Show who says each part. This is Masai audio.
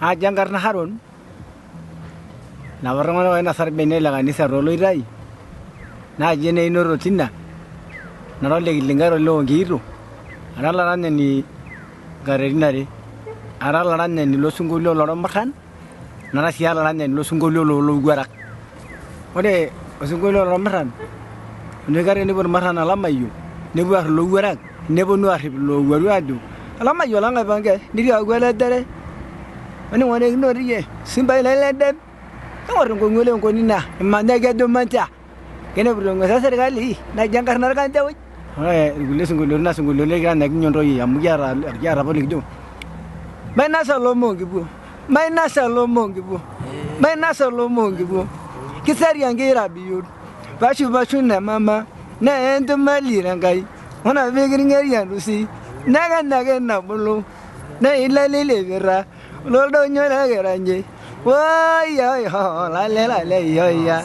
Speaker 1: Ajo enkarna Haron, lapa tung'anak oinasa irbenia le kanisa toloitai, naaji eneinoto tina, nara ole Kilinkaro ole Onkiito, ara olaranyani nkatitin are, ara olaranyani losinkolio lormurran, nara sii olaranyani losinkolio loolowuarak. Ore osinkolio lormurran, enoshi kata tenepuo irmurran olamayio, nepuo aar ilowuarak, neponu aarrip ilowuaru aajo olamayio lang aipange nitiaku oledere oning'orikinote iyie simbai leledem ning'or enkong'u ole nkonina imanya kejo mancha keneputo eng'ues esirkali naji enkarna orkanchawoi. Ore irkulie sinkolioitin naa sinkolioitin likiranyaki ntoyie amu kiata kiata apa olikijo mainosa ilomon kipuo mainosa ilomon kipuo mainosa ilomon kipuo kiserian kira biot pashu pashu ne mama nee entumali Enkai onapik irng'erian lusi nekenyaki nabulu neilalilipita loldonyo lekiranye woiyoyo lale lale yoya.